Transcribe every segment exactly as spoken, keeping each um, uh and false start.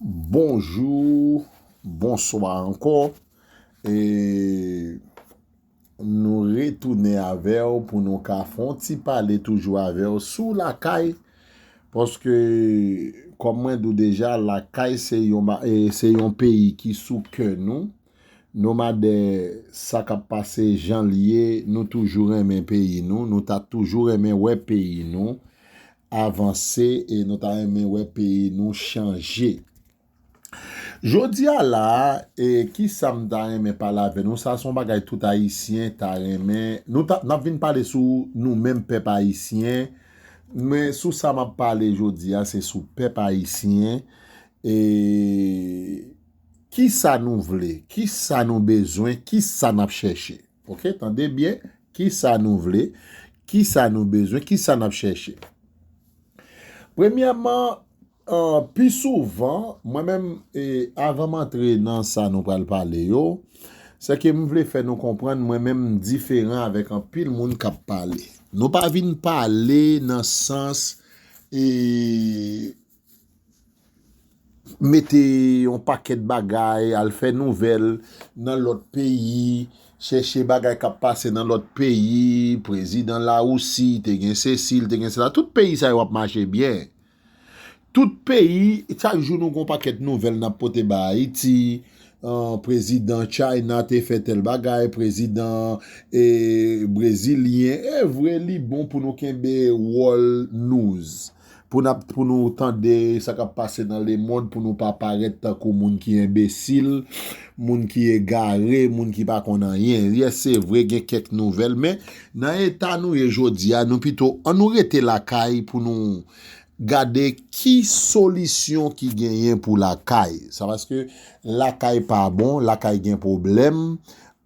Bonjou, bonswa ankò. E nou retounen avè w pou nou ka fè yon ti pale toujou avè w sou lakay. Paske, kòm mwen di w deja, lakay se yon, ba- e se yon peyi ki sou kè nou. Nou madè sa k ap pase jan l ye, nou toujou renmen peyi nou, nou ta toujou renmen wè peyi nou avanse e nou ta renmen wè peyi nou chanje. Jodi a la, e, ki sa m ta renmen pale avè nou? Sa se yon bagay tout Ayisyen ta renmen. Nou ta, n ap vin pale sou nou menm pèp ayisyen. Men sou sa m ap pale jodi a, se sou pèp ayisyen. E ki sa nou vle? Ki sa nou bezwen? Ki sa n ap chèche? Ok, tande byen. Ki sa nou vle? Ki sa nou bezwen? Ki sa n ap chèche? Premyèman, uh, pi souvan, mwen menm, e, avan m antre nan sa nou pral pale yo, se ke m vle fè nou konprann, mwen menm, m diferan avèk anpil moun k ap pale. Nou pa vin pale nan sans, e, mete yon pakèt bagay, al fè nouvèl nan lòt peyi, chèche bagay k ap pase nan lòt peyi, prezidan Lawousi, te gen sesi, te gen sela. Tout peyi sa yo ap mache byen. Tout peyi, chak jou nou gen yon pakèt nouvèl n ap pote bay Ayiti. Ah, prezidan China te fè tèl bagay, prezidan, e, brezilyen. E vre, li bon pou nou kenbe world news. Pou n ap, pou nou tande sa k ap pase nan lemonn, pou nou pa parèt tankou moun ki enbesil, moun ki egare, moun ki pa konn anyen. Yes, se vre, gen kèk nouvèl, men nan eta nou ye jodi a, nou pito, ann nou rete lakay pou nou gade ki solisyon ki genyen pou lakay. Sa paske lakay pa bon, lakay gen pwoblèm.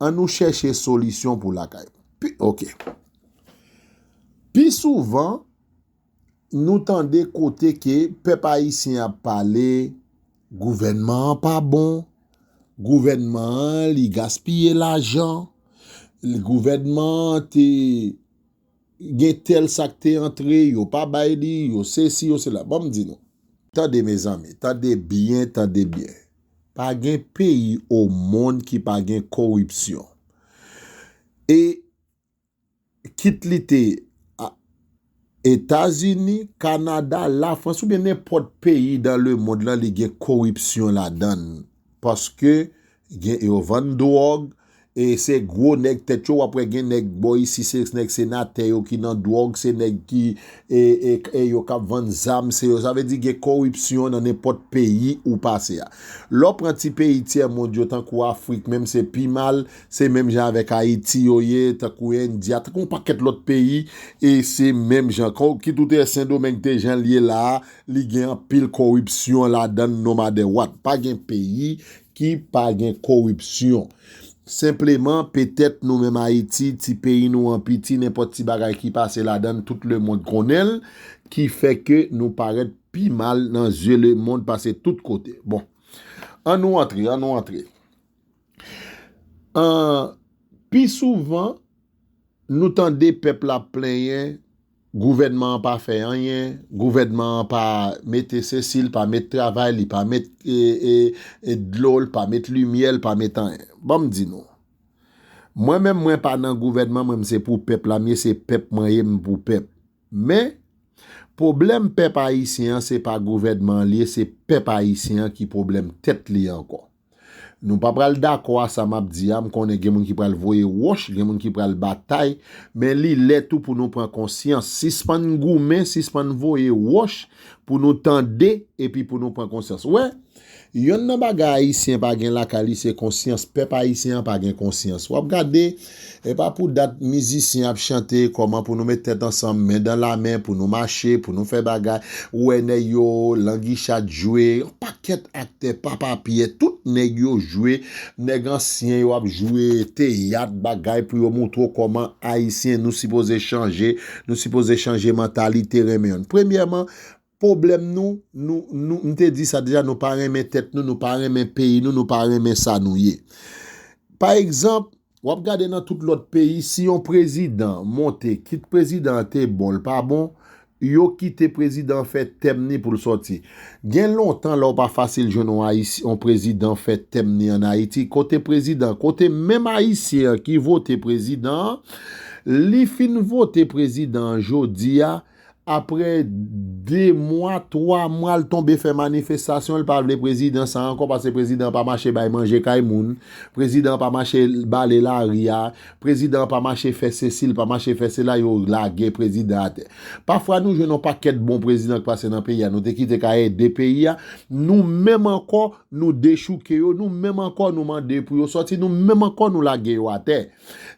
Ann nou chèche solisyon pou lakay. Pi, ok. Pi souvan, nou tande kote ke pèp ayisyen ap pale, gouvènman an pa bon, gouvènman an, li gaspiye lajan, li, gouvènman an te gen tèl sa k te antre, yo pa bay li, yo sesi, yo sela. Ban m di nou. Tande, mezanmi, tande byen, tande byen. Pa gen peyi o monn ki pa gen koripsyon. E kit li te a-, Etazini, Kanada, Lafrans, oubyen nenpòt peyi dan lemonn lan, li gen koripsyon ladan l. Paske gen, yo vann dwòg, e se gwo nèg tèt yo, w ap wè gen nèg bò isi, se nèg senatè yo ki nan dwòg, se nèg ki, e, e, e yo k ap vann zam, se yo. Sa vle di gen koripsyon nan nenpòt peyi ou pase a. Lè w pran ti peyi tyè mond yo, tankou Afrik, menm se pi mal, se menm jan avèk Ayiti yo ye, tankou Endya, tankou yon pakèt lòt peyi, e se menm jan. Kon, kit ou te Sendomeng te jan l ye la a, li gen anpil koripsyon ladan l, no matter what. Pa gen peyi ki pa gen koripsyon. Senpleman, petèt nou menm Ayiti, ti peyi nou an piti, nenpòt ti bagay ki pase ladan l, tout lemonn konnen l, ki fè ke nou parèt pi mal nan zye lemonn pase tout kote. Bon, ann nou antre, ann nou antre. An, pi souvan, nou tande pèp la ap plenyen, gouvènman an pa fè anyen, gouvènman an pa mete sesi, l pa met travay, li pa met, e, e, e, dlo, l pa met limyè, l pa met anyen. Ban m di nou, mwen menm, mwen pa nan gouvènman, mwen, m se pou pèp la m ye, se pèp mwen ye, m pou pèp. Men, pwoblèm pèp ayisyen an, se pa gouvènman an l ye, se pèp ayisyen an ki pwoblèm tèt li ankò. Nou pa pral dakò a sa m ap di a, m konnen gen moun ki pral voye wòch, gen moun ki pral batay, men li lè tou pou nou pran konsyans. Sispann goumen, sispann voye wòch pou nou tande, epi pou nou pran konsyans. Wè, yonn nan bagay ayisyen pa gen lakay li, se konsyans. Pèp ayisyen an pa gen konsyans. W ap gade, e pa pou dat mizisyen ap chante kòman pou nou met tèt ansanm, men dan la men, pou nou mache, pou nou fè bagay. Ou wè nèg yo, Langi Chat jwe, yon pakèt aktè, Papa Pyè, tout nèg yo jwe, nèg ansyen yo ap jwe teyat, bagay pou yo montre w kòman ayisyen nou sipoze chanje, nou sipoze chanje mantalite, renmen yonn. Premyèman, pwoblèm nou, nou, nou, m te di sa deja, nou pa renmen tèt nou, nou pa renmen peyi nou, nou pa renmen sa nou ye. Pa egzanp, w ap gade nan tout lòt peyi, si yon prezidan monte, kit prezidan an te bon, l pa bon, yo kite prezidan an fè tèm ni pou l sòti. Gen lontan lè w pa fasil jwenn yon Ayisyen, yon prezidan fè tèm ni ann Ayiti. Kote prezidan, kote menm Ayisyen an ki vote prezidan an, li fin vote prezidan an jodi a, apre de mwa, twa mwa, l tonbe fè manifestasyon, l pa vle prezidan sa ankò, paske prezidan an pa mache bay manje kay moun, prezidan an pa mache bale lari a, prezidan an pa mache fè sesi, l pa mache fè sela, yo lage prezidan atè. Pafwa nou jwenn yon pakèt bon prezidan k pase nan peyi a, nou te kite k al ede peyi a, nou menm ankò, nou dechouke yo, nou menm ankò, nou mande pou yo sòti, nou menm ankò, nou lage yo atè.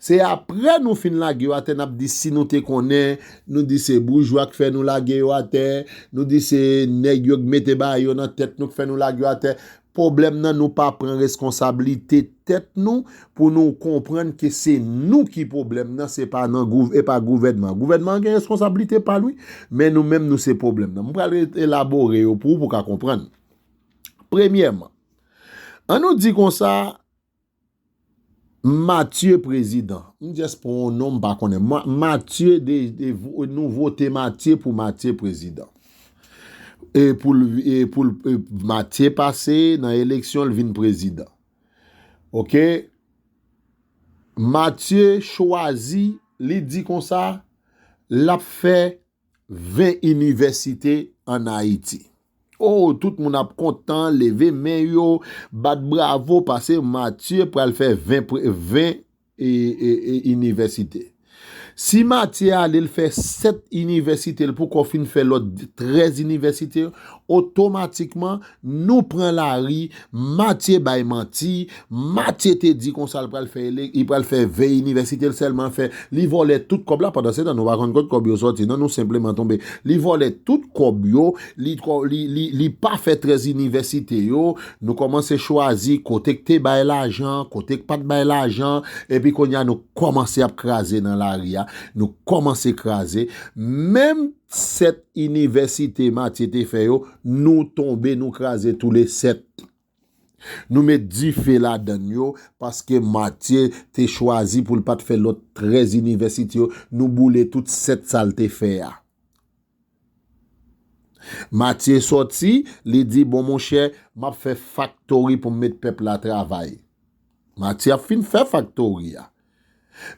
Se apre nou fin lage yo atè, n ap di si nou te konnen, nou di se boujwa k fè nou lage yo atè, nou di se nèg yo k mete bagay yo nan tèt nou k fè nou lage yo atè. Pwoblèm nan, nou pa pran reskonsablite tèt nou pou nou konprann ke se nou ki pwoblèm nan, se pa nan gouv-, e pa gouvènman. Gouvènman an gen reskonsablite pa l, wi, men nou menm, nou se pwoblèm nan. M pral re-, elabore yo pou ou, pou w ka konprann. Premyèman, ann nou di konsa, Matye prezidan. M just pran yon non m pa konnen. Ma-, Matye de, de vo-, nou vote Matye pou Matye prezidan. E pou l, e pou l, e Matye pase nan eleksyon, l vin prezidan. Oke? Matye chwazi, li di konsa, l ap fè ven inivèsite ann Ayiti. O, tout moun ap kontan, leve men yo, bat bravo, paske Matye pral fè ven pre-, ven, e, e, e, inivèsite. Si Matye ale, l fè sèt inivèsite, l poko fin fè lòt trèz inivèsite yo, otomatikman, nou pran lari, Matye bay manti, Matye te di konsa l pral fè ele-, li pral fè ven inivèsite, l sèlman fè, li vòlè tout kòb la, pandan se tan nou pa konn kot kòb yo sòti, non, nou senpleman tonbe. Li vòlè tout kòb yo, li, li, li, li pa fè trèz inivèsite yo, nou kòmanse chwazi kote k te bay lajan, kote k pa t bay lajan, epi kounye a nou kòmanse ap kraze nan lari a, nou kòmanse kraze. Menm sèt inivèsite Matye te fè yo, nou tonbe, nou kraze toule sèt. Nou met dife ladann yo, paske Matye te chwazi pou l pa t fè lòt trèz inivèsite yo, nou boule tout sèt sa l te fè a. Matye sòti, li di, bon, monchè, m ap fè faktori pou m met pèp la travay. Matye ap fin fè faktori a.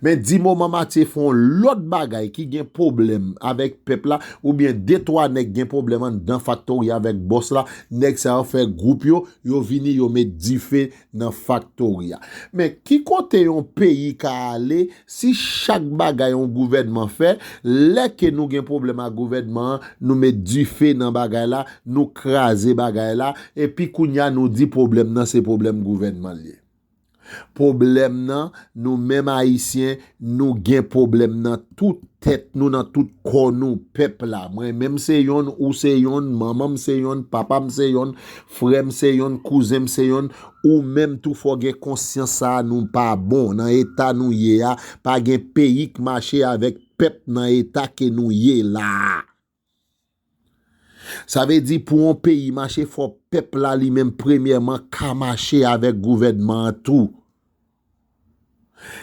Men di moman Matye fè yon lòt bagay ki gen pwoblèm avèk pèp la, oubyen de twa nèg gen pwoblèm anndan faktori avèk bòs la, nèg sa yo fè gwoup yo, yo vini, yo met dife nan faktori a. Men ki kote yon peyi ka ale si chak bagay yon gouvènman fè, lè ke nou gen pwoblèm ak gouvènman an, nou met dife nan bagay la, nou kraze bagay la, epi kounye a nou di pwoblèm nan se pwoblèm gouvènman l ye. Pwoblèm nan, nou menm Ayisyen, nou gen pwoblèm nan tout tèt nou, nan tout kò nou, pèp la. Mwen menm se yonn, ou se yonn, manman m se yonn, papa m se yonn, frè m se yonn, kouzen m se yonn, ou menm tou fò w gen konsyans sa a, nou pa bon. Nan eta nou ye a, pa gen peyi k mache avèk pèp nan eta ke nou ye la a. Sa vle di pou yon peyi mache, fò pèp la li menm premyèman ka mache avèk gouvènman an tou.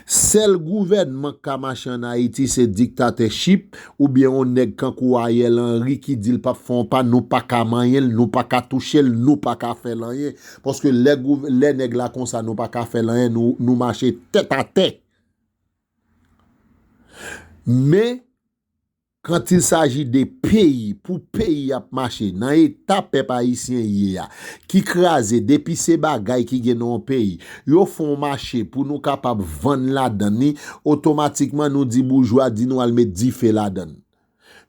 Sèl gouvènman k ka mache ann Ayiti se diktatèchip oubyen yon nèg kankou Ariel Henry ki di l p ap fè yon pa, nou pa ka manyen l, nou pa ka touche l, nou pa ka fè l anyen. Paske lè gouv-, lè nèg la konsa nou pa ka fè l anyen, nou, nou mache tèt atè. Men, quand il s'agit de peyi, pou peyi ap mache, nan eta pèp ayisyen ye a, ki kraze depi se bagay ki gen nan yon peyi, yo fè yon mache pou nou kapab vann ladann li, otomatikman nou di boujwa di nou al met dife ladann.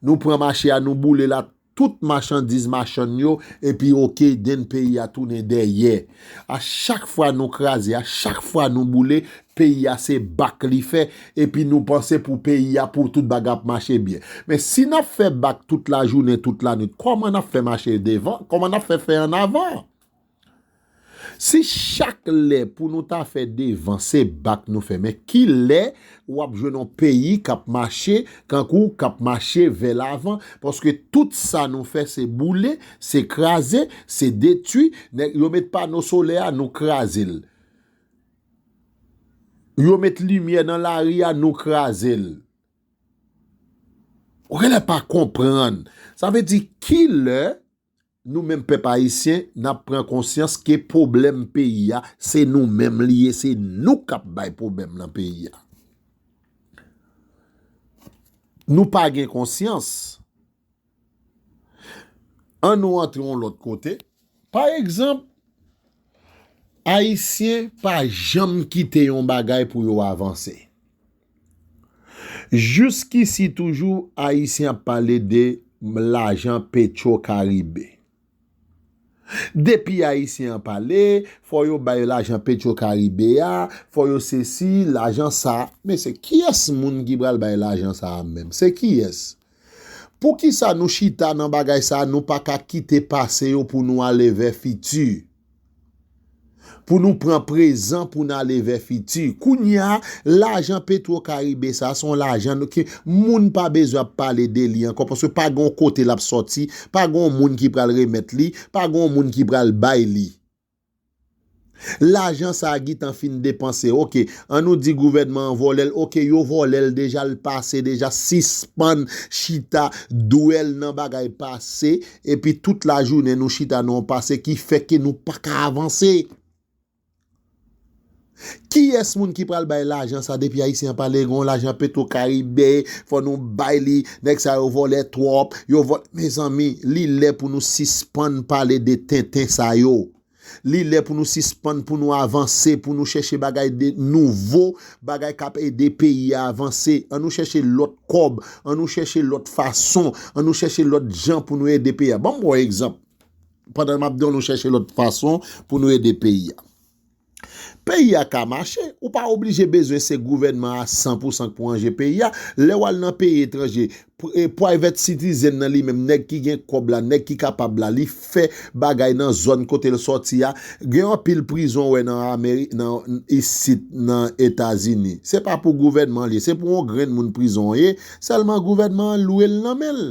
Nou pran mache a, nou boule la, tout machandiz machann yo, epi oke, den peyi a tounen dèyè. A chak fwa nou kraze, a chak fwa nou boule, peyi a se bak li fè, epi nou panse pou peyi a, pou tout bagay ap mache byen. Men si n ap fè bak tout lajounen, tout lanwit, kòman n ap fè mache devan? Kòman n ap fè fè annavan? Si chak lè pou nou ta fè devan se bak nou fè, men ki lè w ap jwenn yon peyi k ap mache, kankou k ap mache vè lavan? Paske tout sa nou fè se boule, se kraze, se detwi, nèg yo met pano solè a, nou kraze l. Yo met limyè nan lari a, nou kraze l. Ou genlè pa konprann. Sa vle di, kilè nou menm pèp ayisyen, n ap pran konsyans ke pwoblèm peyi a, se nou menm li ye, se nou k ap bay pwoblèm nan peyi a. Nou pa gen konsyans. Ann nou antre yon lòt kote. Pa egzanp, Ayisyen pa janm kite yon bagay pou yo avanse. Jiskisi toujou, Ayisyen ap pale de lajan Petro Caribe. Depi Ayisyen an pale, fò yo bay lajan Petro Caribe a, fò yo sesi, lajan sa. Men se kiyès moun ki pral bay lajan sa a menm? Se kiyès? Poukisa nou chita nan bagay sa a, nou pa ka kite pase yo pou nou ale vè fiti? Pou nou pran prezan pou n ale vè fiti. Kounye a, lajan Petro Caribe sa, se yon lajan nou, ke moun pa bezwen ap pale de li ankò, paske pa gen yon kote l ap sòti, pa gen yon moun ki pral remèt li, pa gen yon moun ki pral bay li. Lajan sa a gentan fin depanse. Oke, ann nou di gouvènman an vòlè l. Oke, yo vòlè l deja, l pase deja, sispann chita dwèl nan bagay pase, epi tout lajounen nou chita nan yon pase ki fè ke nou pa ka avanse. Kiyès moun ki pral bay lajan sa depi Ayisyen an pale gen yon lajan Petro Caribe, fò nou bay li, nèg sa yo vòlè twòp, yo vòlè, mezanmi, li lè pou nou sispann pale de tenten sa yo. Li lè pou nou sispann, pou nou avanse, pou nou chèche bagay de nouvo, bagay k ap ede peyi a avanse. Ann nou chèche lòt kòb, ann nou chèche lòt fason, ann nou chèche lòt jan pou nou ede peyi a. Ban m ba w egzanp. Pandan m ap di w, nou chèche lòt fason pou nou ede peyi a. Peyi a ka mache, ou pa oblije bezwen se gouvènman a san pou san k pou ranje peyi a. Lè w al nan peyi etranje, pri- e private citizen nan li menm, nèg ki gen kòb la, nèg ki kapab la, li fè bagay nan zòn kote l sòti a. Gen anpil prizon w wè nan Ameri-, nan isit, nan Etazini. Se pa pou gouvènman li, se pou yon grenn moun prizon ye, sèlman gouvènman an lwe l nan men l.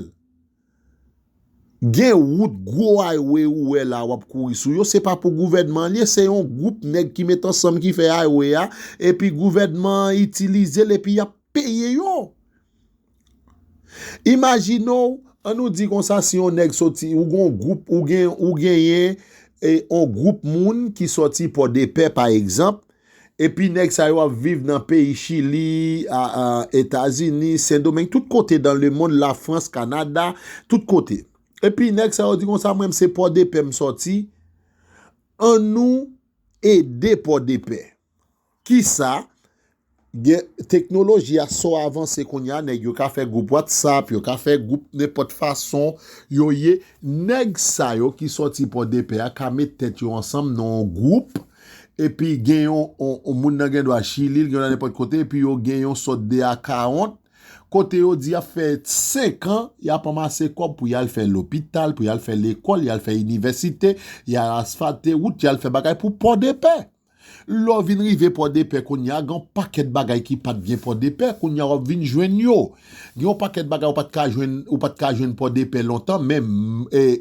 Gen wout, gwo highway ou wè la w ap kouri sou yo, se pa pou gouvènman li, se yon gwoup nèg ki met ansanm ki fè highway a, epi gouvènman an itilize l epi y ap peye yo. Imajine w, ann nou di konsa, si yon nèg soti, ou gen yon gwoup, ou gen, ou genyen, e, yon gwoup moun ki sòti Pòdepè, pa egzanp, epi nèg sa yo ap viv nan peyi Chili, a, a, Etazini, Sendomeng, tout kote dan lemonn, Lafrans, Kanada, tout kote. Epi nèg sa yo di konsa, mwen, m se Pòdepè m sòti, ann nou ede Pòdepè. Kisa? Gen teknoloji a so avanse kounye a, nèg yo ka fè gwoup WhatsApp, yo ka fè gwoup nenpòt fason yo ye. Nèg sa yo ki sòti Pòdepè a ka met tèt yo ansanm nan yon gwoup, epi gen yon, yon, yon moun nan gen dwa Chili, l gen dwa nenpòt kote, epi yo gen yon sòt de akawont, kote yo di y ap fè senk an, y ap anmase kòb pou y al fè lopital, pou y al fè lekòl, y al fè inivèsite, y al asfalte wout, y al fè bagay pou Pòdepè. Lè w vin rive Pòdepè kounye a, gen yon pakèt bagay ki pa t gen Pòdepè, kounye a w ap vin jwenn yo. Gen yon pakèt bagay ou pa t ka jwenn, ou pa t ka jwenn Pòdepè lontan, men, e,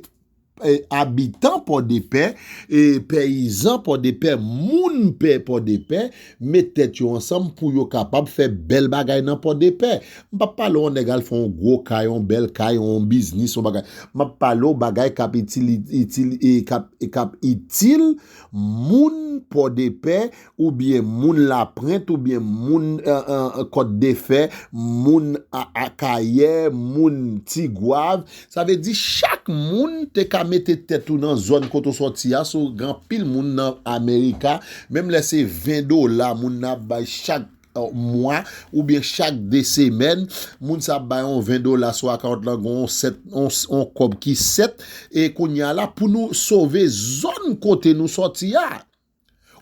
e, abitan Pòdepè, e, peyizan Pòdepè, moun pè Pòdepè, met tèt yo ansanm pou yo kapab fè bèl bagay nan Pòdepè. M p ap pale w yon nèg al fè yon gwo kay, yon bèl kay, yon biznis, yon bagay. M ap pale w bagay k ap itil, itil, e, k ap, k ap itil moun Pòdepè, oubyen moun Laprent, oubyen moun, e, e, Kòtdefè, moun a, Akayè, moun Tigwav. Sa vle di chak moun te ka mete tèt ou nan zòn kote w sòti a, so gen anpil moun nan Amerika, menm lè se ven dola moun nan ap bay chak, e, mwa, oubyen chak de semèn, moun sa ap bay yon ven dola sou akawont lan, gen yon sèt, yon, yon kòb ki sèt, e kounye a la, pou nou sove zòn kote nou sòti a.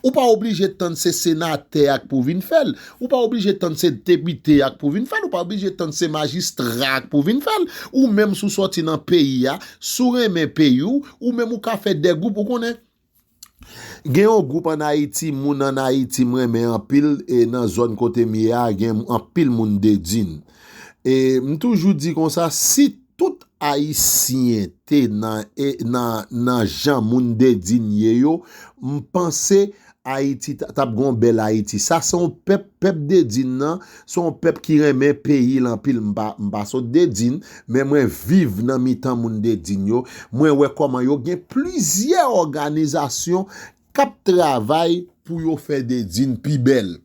Ou pa oblije tann se senatè a k pou vin fè l. Ou pa oblije tann se depite a k pou vin fè l. Ou pa oblije tann se majistra a k pou vin fè l. Ou menm si w sòti nan peyi a, si w renmen peyi w, ou menm ou ka fè de gwoup, ou konnen. Gen yon gwoup ann Ayiti, moun ann Ayiti m renmen anpil, e nan zòn kote m ye a, gen anpil moun Dedin. E m toujou di konsa, si tout Ayisyen te nan, e, nan, nan jan moun Dedin ye yo, m panse Ayiti t ap gen yon bèl Ayiti. Sa se yon pèp, pèp Dedin nan, se yon pèp ki renmen peyi l anpil. M pa, m pa sot Dedin, men mwen viv nan mitan moun Dedin yo. Mwen wè kòman yo gen plizyè òganizasyon k ap travay pou yo fè Dedin pi bèl.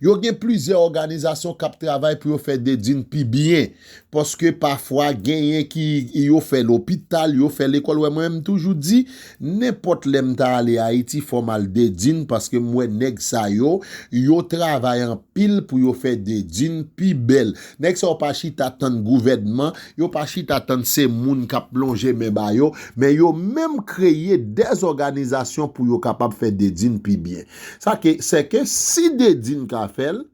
Yo gen plizyè òganizasyon k ap travay pou yo fè Dedin pi byen. Paske pafwa genyen ki yo fè lopital, yo fè lekòl. Wè, mwen menm toujou di, nenpòt lè m ta ale Ayiti, fò m al Dedin, paske m wè nèg sa yo, yo travay anpil pou yo fè Dedin pi bèl. Nèg sa yo pa chita tann gouvènman, yo pa chita tann se moun k ap lonje men ba yo, men yo menm kreye dèzòganizasyon pou yo kapab fè Dedin pi byen. Sa ke, sèke si Dedin ka fè l,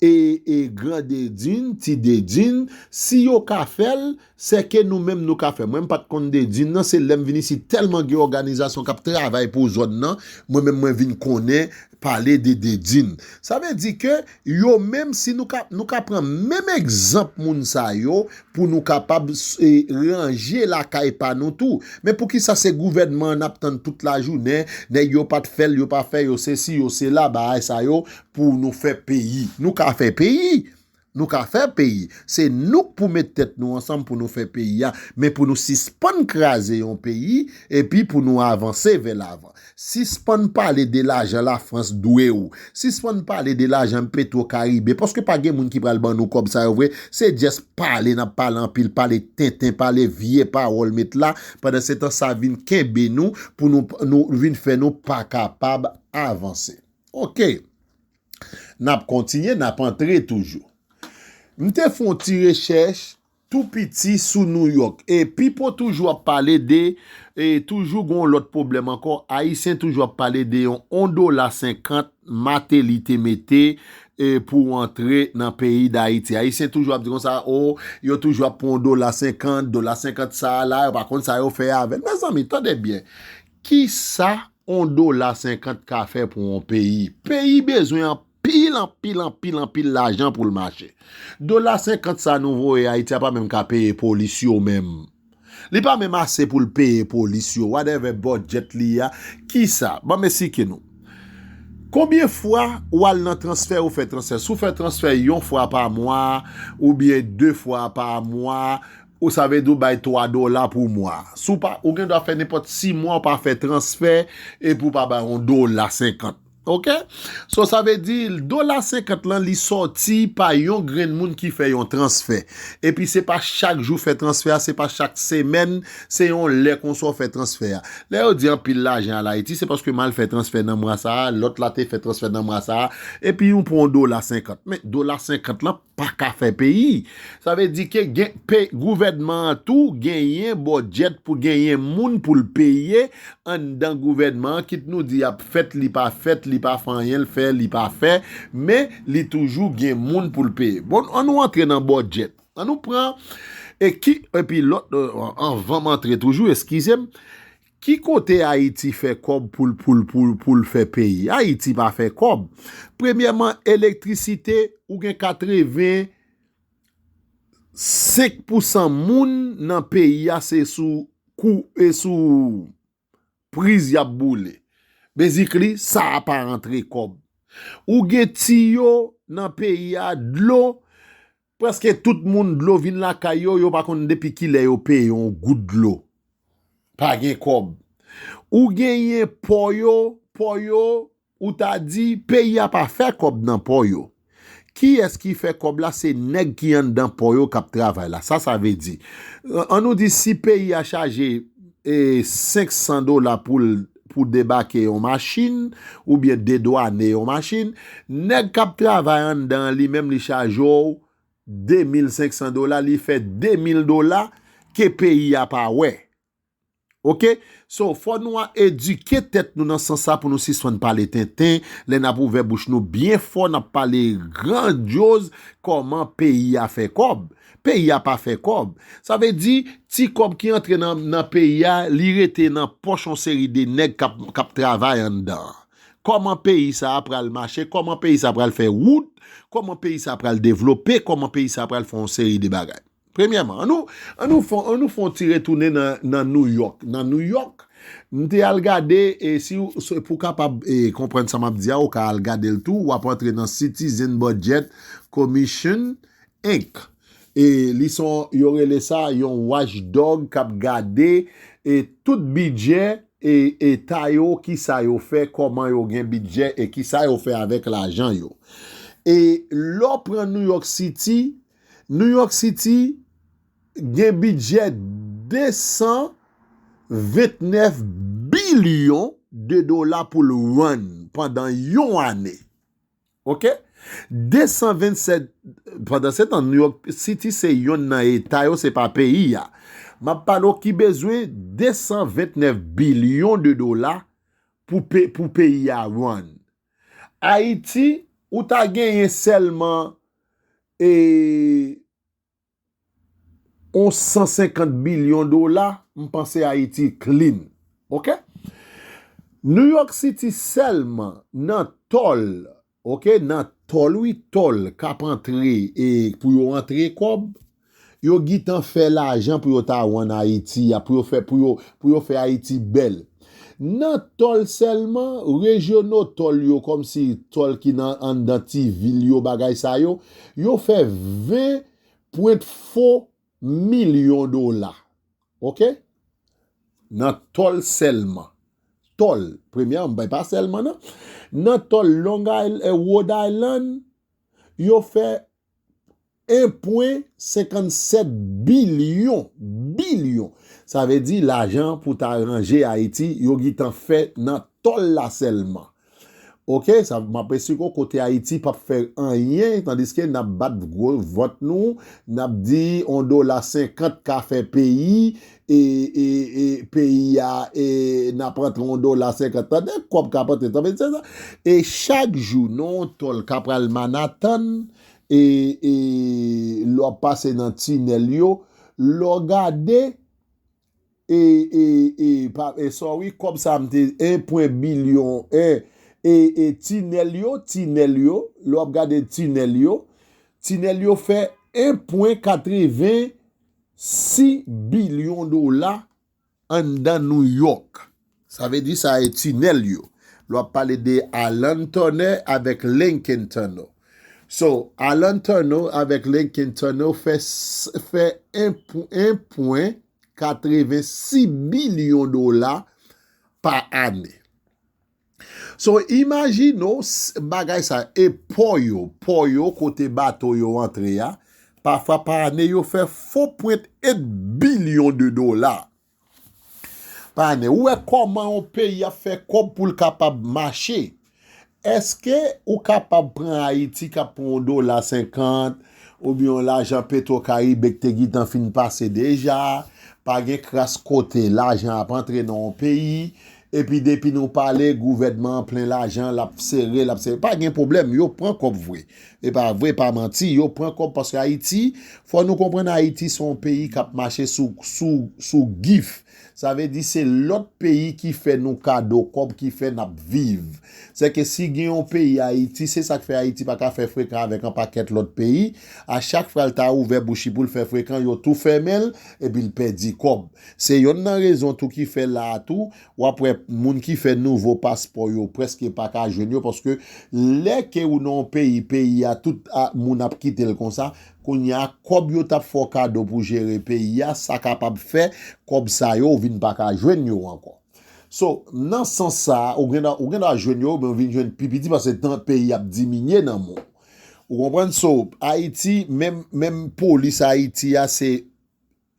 e, e Gran Dedin, Ti Dedin, si yo ka fè l, sèke nou menm nou ka fè. Mwen m pa t konn Dedin nan, se lè m vin isit, tèlman gen òganizasyon k ap travay pou zòn nan, mwen menm mwen vin konnen pale de Dedin. Sa vle di ke yo menm, si nou ka, nou ka pran menm egzanp moun sa yo, pou nou kapab, e, ranje lakay pa nou tou. Men poukisa se gouvènman an n ap tann tout lajounen, nèg yo pa t fè l, yo pa fè, yo sesi, yo sela, bagay sa yo, pou nou fè peyi? Nou ka fè peyi. Nou ka fè peyi. Se nou k pou met tèt nou ansanm pou nou fè peyi a, men pou nou sispann kraze yon peyi, epi pou nou avanse vè lavan. Sispann pale de lajan Lafrans dwe w. Sispann pale de lajan Petro Karibe, paske pa gen moun ki pral ban nou kòb sa yo vre. Se just pale, n ap pale anpil, pale tenten, pale vye pawòl met la. Pandan se tan sa vin kenbe nou, pou nou, nou vin fè nou pa kapab avanse. Oke. N ap kontinye, n ap antre toujou. M te fè yon ti rechèch tou piti sou New York. E Pipo toujou ap pale de, e toujou gon lòt pwoblèm ankò. Ayisyen toujou ap pale de yon, yon dola senkant Martelly te mete, e pou antre nan peyi Dayiti. Ayisyen toujou ap di konsa, o, yo toujou ap pran yon dola senkant, dola senkant sa a la, yo pa konn sa yo fè avè l. Mezanmi, tande byen. Kisa yon dola senkant ka fè pou yon peyi? Peyi bezwen anpil, anpil, anpil, anpil lajan pou l mache. Dola senkant sa nou voye Ayiti a pa menm ka peye polis yo menm. Li pa menm ase pou l peye polis yo. Whatever budget li a, kisa? Ban m esplike nou. Konbyen fwa w al nan transfè, ou fè transfè? Si w fè transfè yon fwa pa mwa, oubyen de fwa pa mwa, ou sa vle di w bay twa dola pou mwa. Si w pa, ou gen dwa fè nenpòt sis mwa, ou pa fè transfè, epi w pa bay yon dola senkant. Oke? So, sa vle di, dola senkant lan, li sòti pa yon grenn moun ki fè yon transfè. Epi se pa chak jou fè transfè a, se pa chak semèn, se yon lè konsa w fè transfè a. Lè yo di anpil lajan al Ayiti, se paske m al fè transfè nan mwa sa a, lòt la te fè transfè nan mwa sa a, epi yon pran yon dola senkant. Men dola senkant lan pa ka fè peyi. Sa vle di ke gen, pe, gouvènman an tou genyen bòdjèt pou genyen moun pou l peye anndan gouvènman an, kit nou di ap fèt, li pa fèt, li pa fè anyen, l fè, li pa fè, men li toujou gen moun pou l peye. Bon, ann nou antre nan bòdjèt. Ann nou pran, e ki, epi lòt, e, anvan m antre toujou, eskize m, ki kote Ayiti fè kòb pou l, pou l, pou l, pou l fè peyi? Ayiti pa fè kòb. Premyèman, elektrisite, ou gen katreven senk pousan moun nan peyi a, se sou kou, e sou priz y ap boule. Basically, sa a pa rantre kòb. Ou gen tiyo nan peyi a, dlo, prèske tout moun dlo vin lakay yo, yo pa konn depi kilè yo peye yon gout dlo. Pa gen kòb. Ou genyen pò yo, pò yo, ou ta di, peyi a pa fè kòb nan pò yo. Kiyès ki fè kòb la? Se nèg ki anndan pò yo k ap travay la. Sa, sa vle di, an nou di, si peyi a chaje, e, senk san dola pou l, pou debake yon machin, oubyen dedwane yon machin, nèg k ap travay anndan an, li menm, li chaje w de mil senk san dola, li fè de mil dola ke peyi a pa wè. Oke? So, fò nou a edike tèt nou nan sans sa pou nou sispann pale tenten. Lè n ap ouvè bouch nou byen fò, n ap pale grandyoz kòman peyi a fè kòb. Peyi a pa fè kòb. Sa vle di, ti kòb ki antre nan, nan peyi a, li rete nan pòch yon seri de nèg k ap, k ap travay anndan an. Kòman peyi sa a pral mache? Kòman peyi sa a pral fè wout? Kòman peyi sa a pral devlope? Kòman peyi sa a pral fè yon seri de bagay? Premyèman, an nou, an nou fè, an nou fè yon ti retounen nan, nan New York. Nan New York, M te al gade, e si w, se pou w kapab e, konprann sa m ap di a, ou ka al gade l tou, w ap antre nan Citizen Budget Commission, Inc. E li son, yo rele sa yon watchdog k ap gade e tout bidjè e eta yo, kisa yo fè, kòman yo gen bidjè e kisa yo fè avèk lajan yo. E lè w pran New York City, New York City gen bidjè de san vennèf bilyon de dola pou l run pandan yon ane. Ok? De san vennsèt, pandan se tan, New York City se yonn nan eta yo, se pa peyi a. M ap pale w ki bezwen de san vennèf bilyon de dola pou, pe, pou peyi a run. Ayiti, ou ta genyen sèlman e, yon san senkant bilyon dola, m panse Ayiti clean. Ok? New York City sèlman nan tòl, ok, nan tòl, wi, tòl k ap antre e pou yo antre kòb, yo gentan fè lajan pou yo ta run Ayiti a, pou yo fè, pou yo, pou yo fè Ayiti bèl. Nan tòl sèlman, rejyono tòl yo, kòmsi tòl ki nan anndan ti vil yo, bagay sa yo, yo fè ven pwent fo milyon dola. Ok? Nan tòl sèlman. Tòl. Premyè, m bay pa sèlman, non. Nan tòl Long Island, eh, Rhode Island, yo fè en pwen senkannsèt bilyon. Bilyon. Sa vle di lajan pou ta ranje Ayiti, yo gentan fè nan tòl la sèlman. Ok, sa, m ap esplike w kote Ayiti p ap fè anyen, tandiske n ap bat gwo vant nou, n ap di yon dola senkant ka fè peyi, e, e, e peyi a, e n ap antre yon dola senkant. Tande kòb k ap antre, tande se sa. E chak jou, nan yon tòl k ap pral Manhattan, e, e lè w ap pase nan tinèl yo, lè w gade, e, e, e, pa, e, sorry, kòb sa m te, en pwen bilyon, e, e, e, tinèl yo, tinèl yo, lè w ap gade tinèl yo, tinèl yo fè en pwen katreven sis bilyon dola anndan New York. Sa vle di sa e tinèl yo. Lè w ap pale de Allen Tunnel avèk Lincoln Tunnel. So, Allen Tunnel avèk Lincoln Tunnel fè, s- fè en pwen katreven sis bilyon dola pa ane. So, imajine w s- bagay sa, e pò yo, pò yo kote bato yo antre a, pafwa pa ane yo fè fo pwent et bilyon de dola. Pa ane, ou wè kòman yon peyi ap fè kòb pou l kapab mache? Èske ou kapab pran Ayiti k ap pran yon dola senkant, oubyen yon lajan Petro Caribe k te gentan fin pase deja, pa gen kras kote lajan ap antre nan yon peyi, epi depi nou pale, gouvènman an plen lajan, l ap sere, l ap sere. Pa gen pwoblèm, yo pran kòb vre. E pa vre, pa manti, yo pran kòb paske Ayiti, fò nou konprann Ayiti se yon peyi k ap mache sou, sou, sou gif. Sa vle di se lòt peyi ki fè nou kado kòb ki fè n ap viv. Sèke si gen yon peyi Ayiti, se sa k fè Ayiti pa ka fè frekan avèk yon pakèt lòt peyi. A chak fwa l ta ouvè bouch li pou l fè frekan, yo tou fèmen l, epi l pèdi kòb. Se yonn nan rezon tou ki fè la a tou, w ap wè moun ki fè nouvo paspò yo prèske pa ka jwenn yo, paske lè ke ou nan yon peyi, peyi a, tout a, moun ap kite l konsa, kounye a, kòb yo t ap fè w kado pou jere peyi a, sa kapab fè kòb sa yo, ou vin pa ka jwenn yo ankò. So, nan sans sa a, ou gen dwa, ou gen dwa jwenn yo, men ou vin jwenn pi piti, paske tan peyi ap diminye nan men w. Ou konprann? So, Ayiti, menm, menm polis Ayiti a, se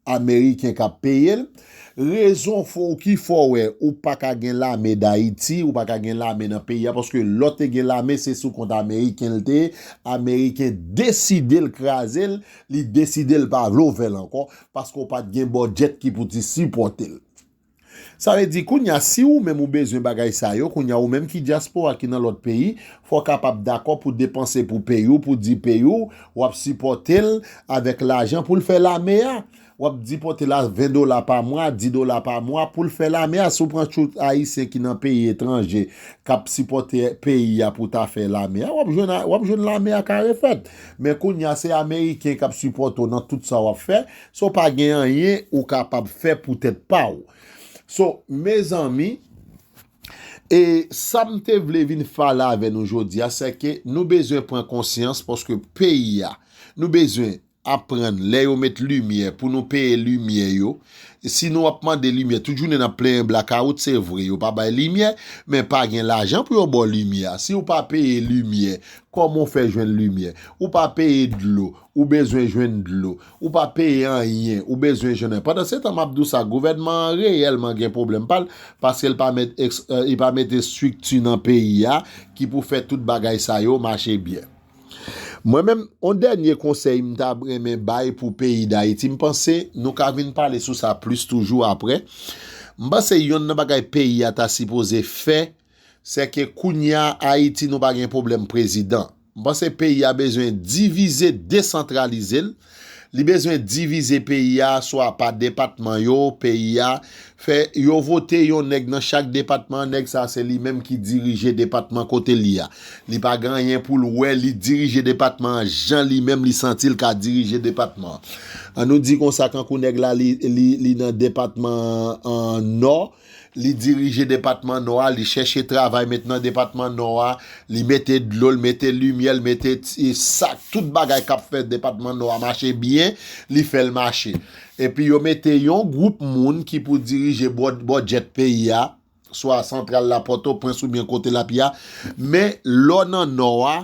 Ameriken k ap peye l. Rezon fò, ki fè w wè ou pa ka gen lame Dayiti, ou pa ka gen lame nan peyi a, paske lè w te gen lame, se sou kont Ameriken l te ye. Ameriken deside l kraze l, li deside l pa vle w fè l ankò, paske w pa t gen bòdjèt ki pou ti sipòte l. Sa vle di, kounye a, si ou menm ou bezwen bagay sa yo, kounye a, ou menm ki dyaspora ki nan lòt peyi, fò w kapab dakò pou depanse pou peyi w, pou di peyi w, w ap sipòte l avèk lajan pou l fè lame a. W ap sipòte l a ven dola pa mwa, dis dola pa mwa pou l fè lame a. Si w pran tout Ayisyen ki nan peyi etranje k ap sipòte peyi a pou ta fè lame a, w ap jwenn, w ap jwenn lame a ka refèt. Men kounye a, se Ameriken k ap sipòte w nan tout sa w ap fè. So, pa gen anyen ou kapab fè pou tèt pa w. So, mezanmi, e sa m te vle vin pale avè nou jodi a, se ke nou bezwen pran konsyans paske peyi a, nou bezwen aprann lè yo met limyè pou nou peye limyè yo. Si nou ap mande limyè, tout jounen n ap plenyen blakawout, se vre, yo pa bay limyè, men pa gen lajan pou yo ba w limyè a. Si w pa peye limyè, kòman w fè jwenn limyè? Ou pa peye dlo, ou bezwen jwenn dlo. Ou pa peye anyen, ou bezwen jwenn anyen. Pandan se tan m ap di w sa, gouvènman an reyèlman gen pwoblèm pa l, paske l pa met, li pa mete estrikti nan peyi a ki pou fè tout bagay sa yo mache byen. Mwen menm, yon dènye konsèy m ta renmen bay pou peyi Dayiti, m panse nou ka vin pale sou sa plis toujou apre. M panse yonn nan bagay peyi a ta sipoze fè, se ke kounye a Ayiti nou pa gen pwoblèm prezidan. M panse peyi a bezwen divize, desantralize l. Li bezwen divize peyi a swa pa depatman yo, peyi a fè yo vote yon nèg nan chak depatman, nèg sa se li menm ki dirije depatman kote li a. Li pa gen anyen pou l wè, li dirije depatman an jan li menm li santi l ka dirije depatman an. An nou di konsa, kankou nèg la li, li, li nan depatman an Nò, li dirije depatman Nò a, li chèche travay met nan depatman Nò a, li mete dlo, li mete limyè, li mete ti, sa, tout bagay k ap fè depatman Nò a mache byen, li fè l mache. Epi yo mete yon gwoup moun ki pou dirije bò-, bòdjèt peyi a, swa santral la, Pòtoprens oubyen kote l ap ye a. Men lè w nan Nò a,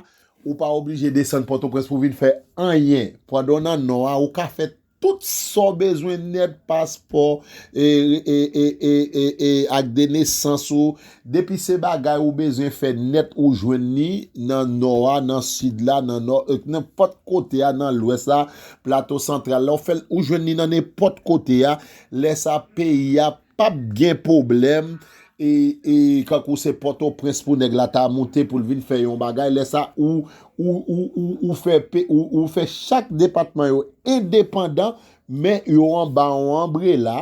ou pa oblije desann Pòtoprens pou vin fè anyen. Pandan w nan Nò a, ou ka fè tout sa w bezwen nèt, paspò, e, e, e, e, e, e ak de nesans ou. Depi se bagay ou bezwen fè nèt, ou jwenn li nan Nò a, nan Sid la, nan Nò, e, nenpòt kote a, nan Lwès la, Plato Santral la, ou fè l, ou jwenn li nan nenpòt kote a. Lè sa, peyi a p ap gen pwoblèm. E, e kankou se Pòtoprens pou nèg la ta moute pou l vin fè yon bagay. Lè sa, ou, ou, ou, ou, ou fè pe-, ou, ou fè chak depatman yo endepandan, men yo anba yon anbrela.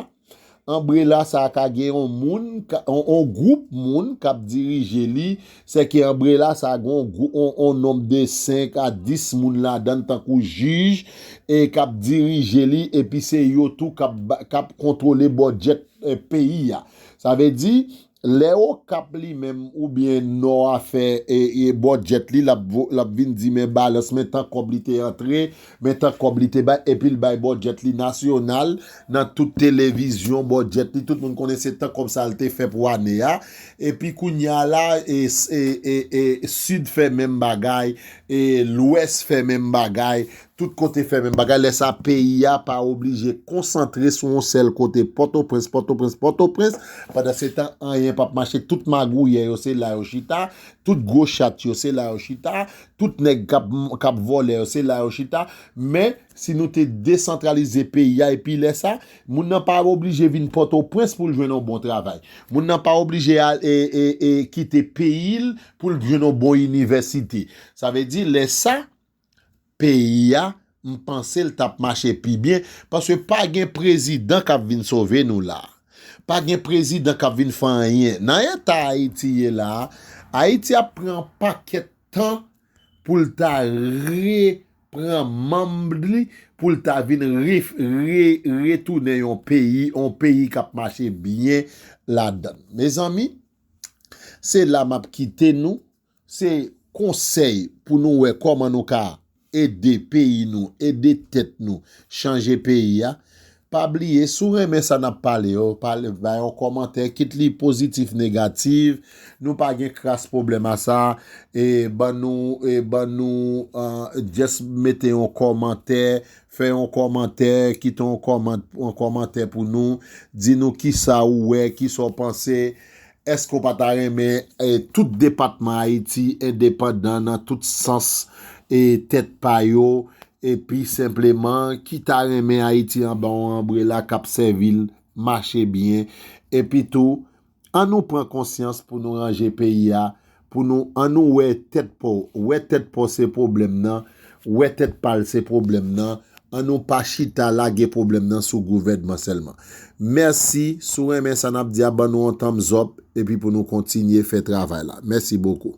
Anbrela sa a ka gen yon moun, ka, yon, yon gwoup moun k ap dirije li. Se ke anbrela sa a gen yon gwou-, yon, yon nonb de senk a dis moun ladan l, tankou jij, e k ap dirije li, epi se yo tou k ap ba-, k ap kontwole bòdjèt, e, peyi a. Sa vle di, lè Okap li menm oubyen Nò a fè, e, e, bòdjèt li, l ap vo-, l ap vin di men balans, men tan kòb li te antre, men tan kòb li te bay, epi l bay bòdjèt li nasyonal, nan tout televizyon, bòdjèt li, tout moun konnen se tan kòb sa l te fè pou ane a. Epi kounye a la, e, e, e, e, Sid fè menm bagay, e, Lwès fè menm bagay, tout kote fè menm bagay. Lè sa, peyi a pa oblije konsantre sou yon sèl kote, Pòtoprens, Pòtoprens, Pòtoprens. Pandan se tan, anyen p ap mache. Tout magouyè yo, se la yo chita. Tout gwo chat yo, se la yo chita. Tout nèg k ap, k ap vòlè yo, se la yo chita. Men, si nou te desantralize peyi a, epi lè sa, moun nan pa oblije vin Pòtoprens pou l jwenn yon bon travay. Moun nan pa oblije al, e, e, e, kite peyi l pou l jwenn yon bon inivèsite. Sa vle di, lè sa, peyi a, m panse l t ap mache pi byen, paske pa gen prezidan k ap vin sove nou la. Pa gen prezidan k ap vin fè anyen. Nan eta Ayiti ye la a, Ayiti ap pran yon pakèt tan pou l ta repran manm li, pou l ta vin re-, re-, retounen yon peyi, yon peyi k ap mache byen ladan l. Mezanmi, se la m ap kite nou. Se konsèy pou nou wè kòman nou ka ede peyi nou, ede tèt nou, chanje peyi a. Pa bliye, si w renmen sa n ap pale yo, pale, bay yon kòmantè, kit li pozitif, negatif, nou pa gen kras pwoblèm a sa. E ban nou, e ban nou, e, just mete yon kòmantè, fè yon kòmantè, kite yon kòman-, yon kòmantè pou nou, di nou kisa ou wè, kisa w panse. Èske w pa ta renmen, e, tout depatman Ayiti endepandan nan tout sans, e, tèt pa yo, epi senpleman ki ta renmen Ayiti anba yon anbrela k ap sèvi l mache byen, epi tou, an nou pran konsyans pou nou ranje peyi a, pou nou, an nou wè tèt pa w, wè tèt pa w se pwoblèm nan, wè tèt pa l se pwoblèm nan, an nou pa chita lage pwoblèm nan sou gouvènman sèlman. Mèsi, si w renmen sa n ap di a, ban nou yon thumbs up, epi pou nou kontinye fè travay la. Mèsi bokou.